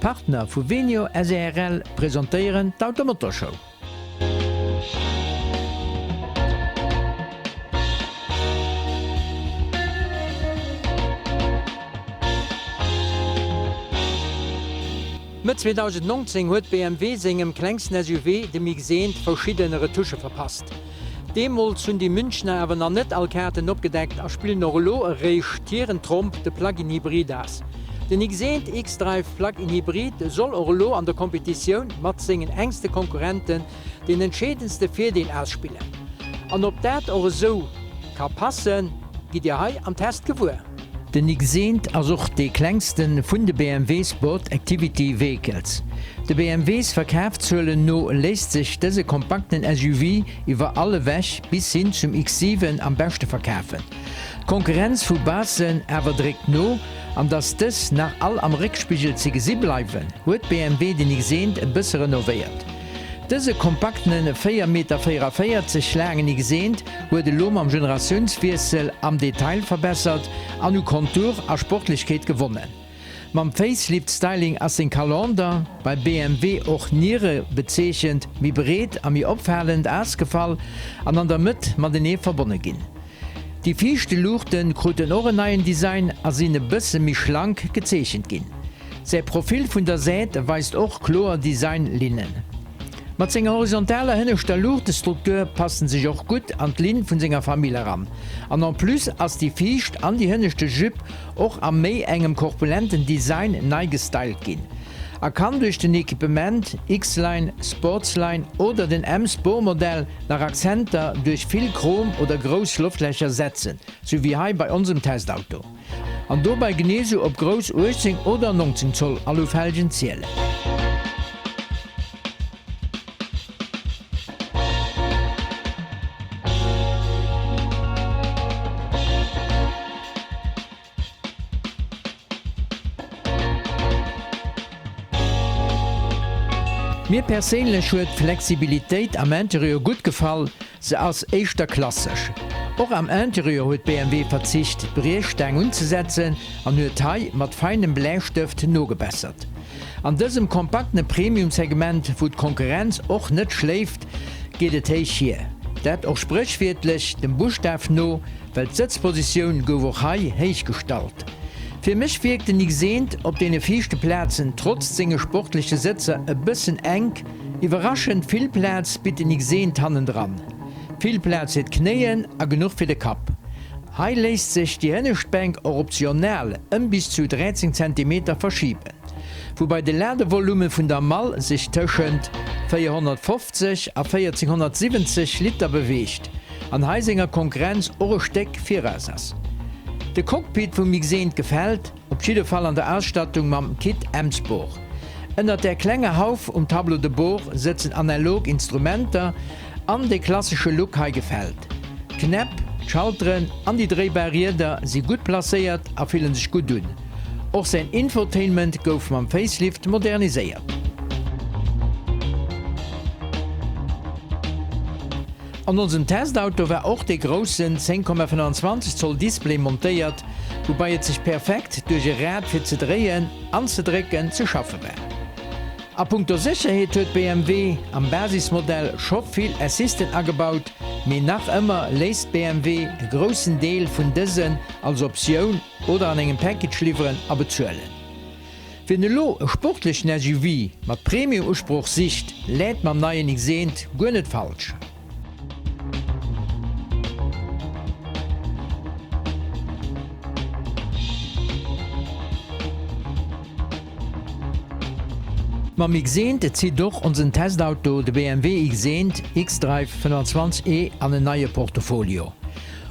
D'Partner vu Venio SARL presentéieren d'Automotorshow. Mëtt 2019 huet BMW sengem klengsten SUV, dem X1, verschidde Retusche verpasst. Deemools hunn déi Münchner awer nach net all Kaarten opgedeckt a spillen och elo eréischt hiren Tromp, de Plug-in Hybrid aus. Den X1 xDrive Plug-in Hybrid soll och elo an der Kompetitioun mat sengen engste Konkurrenten deen entscheedendste Virdeel ausspillen. An ob dat och esou ka passen, gitt Dir hei am Test gewuer. Den X1 ass och dee klengste vun de BMW Sport Activity Vehicles. De BMWs Verkafzuelen no léisst sech dëse kompakten SUV iwwer all ewech bis hin zum X7 am beschte verkafen. D'Konkurrenz vu baussen awer dréckt no, an dass dës nach all am Réckspigel ze gesi bleiwen, huet BMW den X1 e bësse renovéiert. Dëse kompaktene 4 Meter 44 laangen X1 huet elo mam Generatiounswiessel am Detail verbessert an u Kontur a Sportlechkeet gewonnen. Mam Facelift-Styling ass seng Kalender, bei BMW och Niere bezeechent, méi breet a méi opfalend ausgefall an an der Mëtt matenee verbonne ginn. Déi viischte Luuchte kruten och en neien Design a sinn e bësse méi schlank gezeechent ginn. Säi Profil vun der Säit weist och kloer Designlinnen. Mat senger horizontaler hënneschter Luuchtestruktur passt en sech och gutt an d'Linn vun senger Famill eran. An en plus ass déi viischt an déi hënneschte Jupe och a méi engem korpulenten Design nei gestylt ginn a kann duerch den Equipement, X-Line, Sportsline oder den M-Sport-Modell, nach Akzenter duerch vill Chrom oder grouss Loftlächer setzen, sou wéi hei bei onsem Testauto. An dobei genee sou op grouss 18 oder 19 Zoll Alufelgen zielen. Mir perséinlech huet d'Flexibilitéit am Interieur gutt gefall, se ass éischter klassesch. Och am Interieur huet BMW verzicht d'Briechstaang unzesetzen an huet hei mat feinem Bläistëft nogebessert. An dësem kompaktene Premium-Segment, wou d'Konkurrenz och net schléift, geet et héich hier. Dat och spréchwiertlech dem Buschtaf no, Well d'Sëtzpositioun gouf och hei héich gestallt. Fir mech wierkt den X1 op deene viischte Plazen trotz senge sportleche Sëtzer e bëssen enk. Iwwerraschend vill Plaz bitt den X1 hannendran. Vill Plaz fir d'Knéien a genuch fir de Kapp. Hei léisst sech déi hënnescht Bänk och optional ëm bis zu 13 Zentimeter verschiben. Woubai de Ladevolume vun der Mall sech tëschent 450 a 1470 Liter beweegt an hei senger Konkurrenz och e Stéck viraus ass. De Cockpit vum X1 gefält op jidde Fall an der Ausstattung mam Kit M-Sport. Ënnert där klenger Hauf um Tableau de bord sëtzen analog Instrumenter an de klassesche Look hei gefält. D'Knäpp, d'Schalteren an déi dréibar Rieder si gutt placéiert a fillen sech gutt un. Och säin Infotainment gouf mam Facelift moderniséiert. An onsem Testauto war och dee groussen 10,25 Zoll Display montéiert, woubai et sech perfekt duerch e Rad fir ze dréien an ze drécken ze schaffe war. A punkto Sécherheet huet BMW am Basismodell scho vill Assisten agebaut, mee nach ëmmer léisst BMW e groussen Deel vun dësen als Optioun oder an engem Package liwweren a bezuelen. Wien elo e sportlechen SUV mat Premium-Usproch sicht, läit mam neien X1 guer net falsch. Mam X1 zitt och onsen Testauto, de BMW X1 xDrive 25 e, an en neie Portofolio.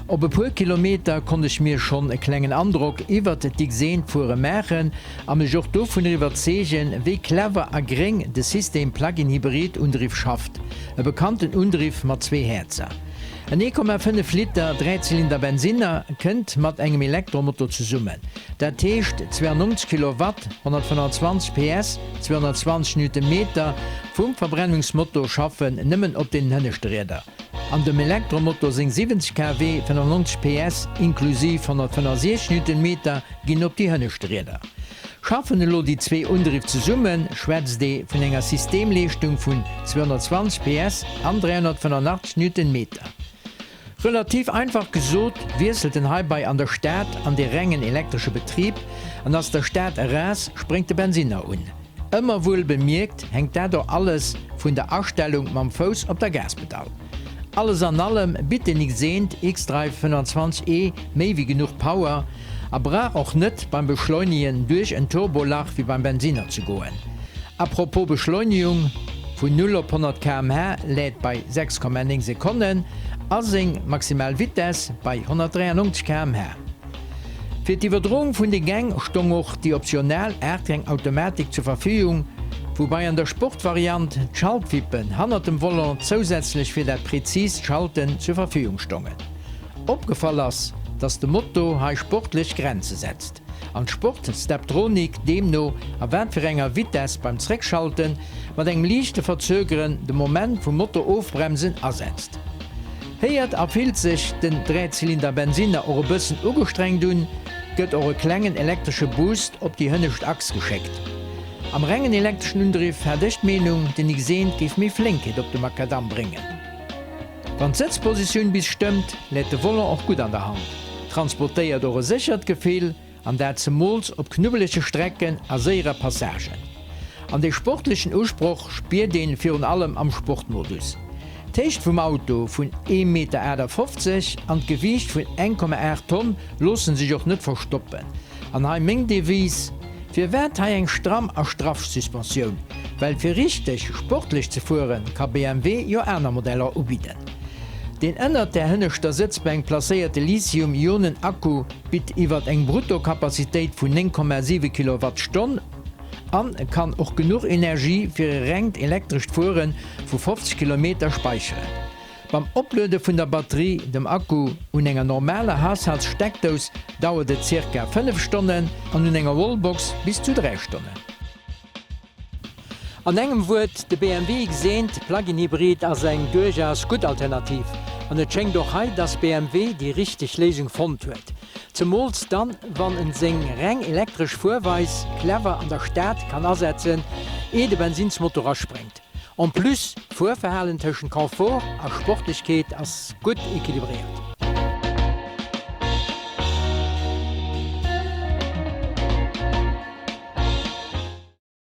Op e puer Kilometer konnt ech mir schonn e klengen Androck iwwert d'X1-Fuere maachen a mech och dovunner iwwerzeegen, wéi clever a gréng de System Plug-in-Hybrid-Undriff schafft, e bekannten Undriff mat zwee Häerzer. En 1,5 Liter Dräizylinder Bensinner kënnt mat engem Elektromotor zesummen, dat heescht 92 Kilowatt, 125 PS, 220 Newtonmeter vum Verbrennungsmotor schaffen nëmmen op den hënneschte Rieder. An dem Elektromotor seng 70 kW, 95 PS, inklusiv 165 Newtonmeter ginn op déi hënnescht Rieder. Schaffen elo déi zwee Undriff zesummen, schwätzt ee vun enger Systemleeschtung vun 220 PS an 385 Newtonmeter. Relativ einfach gesot, wiesselt en heibei an der Stad an dee rengen elektresche Betrib an ass der Stad eraus, spréngt de Bensinner un. Ëmmer wuel bemierkt hänkt dat och alles vun der Astellung mam Fouss op der Gaspedall. Alles an allem bitt den Xeent xDrive 25 e méi wéi genuch Power a brauch och net beim Beschleunegen duerch en Turbolach wéi beim Bensinner ze goen. A propos Beschleunegung, vun 0 op 100 km/h läit bei 6,9 Sekonnen a seng maximal Vitess bei 193 km/h. Fir d'Iwwerdroung vun de Gäng stong och déi optional 8-Gäng Automatik zur Verfügung, woubai an der Sportvariant d'Schaltwippen hannert dem Volant zousätzlech fir dat präzist Schalten zur Verfügung stongen. Opgefall ass, dass de Moto hei sportlech Grenze setzt. An d'Sport-Steptronic deemno a wat fir enger Vitess beim Zréckschalten mat engem liichte Verzögeren de Moment vum Motor-Ofbremsen asetzt. Héiert a fillt sech den Dräizylinder-Bensinner och e bëssen ugestrengt un, gëtt och e klengen elektresche Boost op déi hënnescht Achs geschéckt. Am rengen elektreschen Undriff hat ech d'Meenung, den X1 géif méi Flénkheet op de Makadamm bréngen. Wann d'Sëtzpositioun bis stëmmt, läit de Volant och gutt an der Hand, transportéiert och e séchert Gefill, an dat zemools op knubbelege Strecken a séiere Passagen. An dee sportlechen Usproch spiert een virun allem am Sportmodus. D'Héicht vum Auto vun ee Meter 58 an d'Gewiicht vun 1,8 Tonn loossen sech och net verstoppen. An hei meng Devise, Firwat hei eng stramm a straff Suspensioun? Well fir richteg sportlech ze fueren, ka BMW jo aner Modeller ubidden. Deen ënnert der hënneschter Sëtzbänk placéierte Lithium-Ionen-Akku bitt iwwert eng Brutto-Kapazitéit vun 9,7 Kilowattstonn an kann och genuch Energie fir e rengt elektrescht Fuere vu 50 Kilometer späicheren. Beim Opluede vun der Batterie, dem Akku, un enger normaler Haushaltssteckdous dauert et zirka 5 Stonnen an un enger Wallbox bis zu 3 Stonnen. An engem Wuert, de BMW X1 Plug-in Hybrid ass eng duerchaus gutt Alternativ. An et schéngt och hei, dass BMW déi richteg Léisung fonnt huet. Zemools dann, wann en seng reng elektresch Fuerweis clever an der Stad kann asetzen, eer de Bensinnsmotor aspréngt. En plus, d'Fuerverhalen tëschent Confort a Sportlechkeet ass gutt equilibréiert.